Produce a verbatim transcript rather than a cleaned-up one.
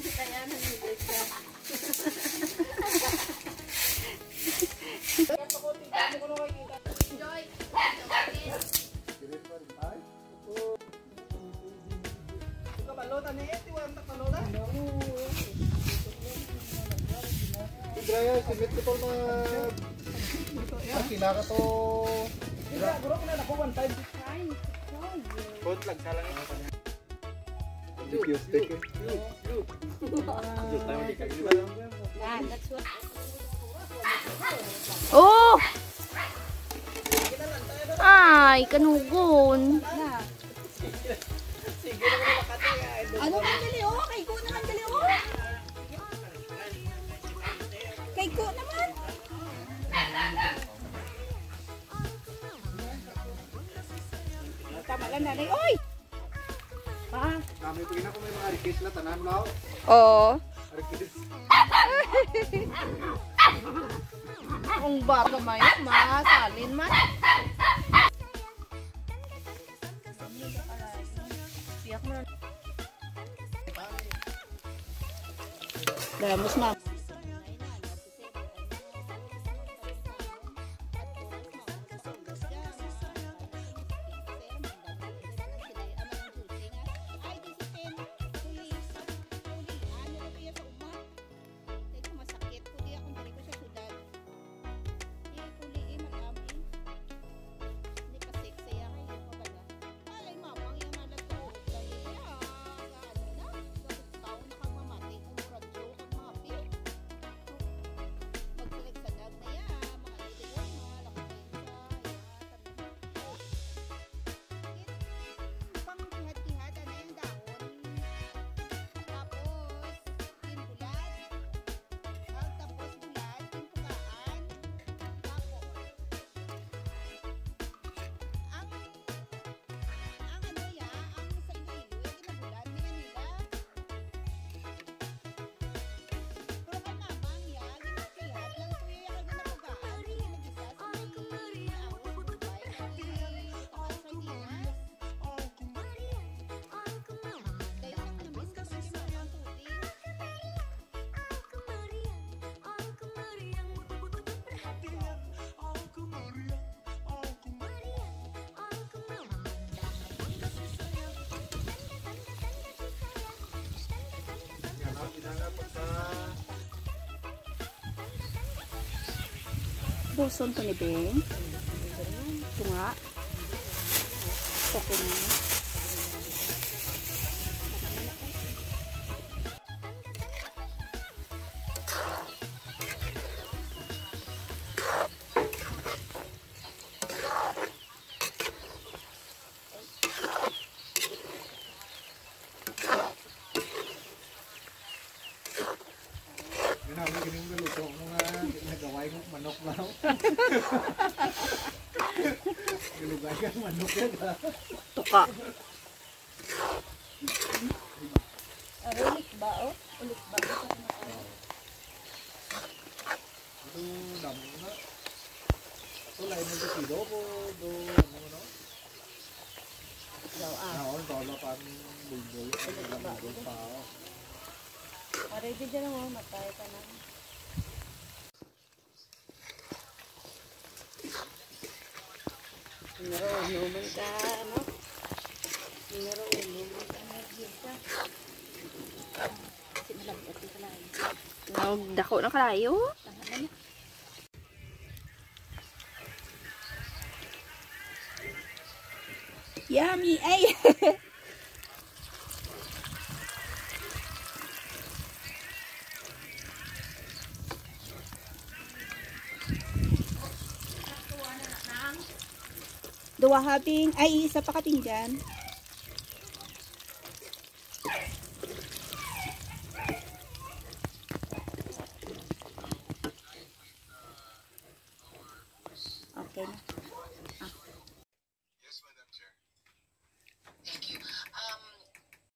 Kaya nanginig ka. Ibrahim, si Mitch ko na. Sila ka to. Sila, bro, kina na ko one time. Bot lang, salang. Look, look, look, look. Look, tayo, di ka, di ba? Yan, that's what. Oh! Ay, kanugon. Ano man dali, oh? Kay ko naman dali, oh. Kay ko naman. Tama lang, nanay. Oy! Ha? Kami po, ina ko, may mga request na tanan, no? Oo. Request. Ang bata may masalin man. Siyak mo. Damos, ma'am. Alay, mama, ang iyang anak ko, dali, ah, sa ano na, sa buktaw na kang mamati, kung murag joke ang mga pi. Magsanag-sanag na ya, mga ito yun, mga lakay sa, ya, kami. Pang tihad-tihad, ano yung dahon? Tapos, yung bulad. Ang tapos bulad, yung pukaan. Tapos, ang Ang ano ya, ang sa Iloilo, ya, ginabulan, ni Manila. Pero kay mama, ang ya, ginasihat lang, kuya, ya, kag ginabugaan, ginagisa sa may ahos, Bombay, kay, ah, sardinas. Dahil ang namis ko sa mama, ang tubig. Buson to ni Beng. Tunga. Okay na. Ginawa, ginawa, galuto mo nga, nagaway mo, manok lang. Galugay ka, manok yan, ha? Tuka. Arolik ba, oh? Ulik ba? Ito, damo na. Ito, lain mo sa kilo ko, do, ano, no? Daw, ah. Ah, on, tolo pa ang bulbul. Bulbul pa, oh. Ready dyan, oh, matay ka na. Numero uno man ka, ano? Numero uno man ka, energy ka. Kasi malagyan ka kalayo. Nawag dako na kalayo. Tama na niya. Yummy! Ay! Duha ha, Bing. Ay, isa pa ka pinggan.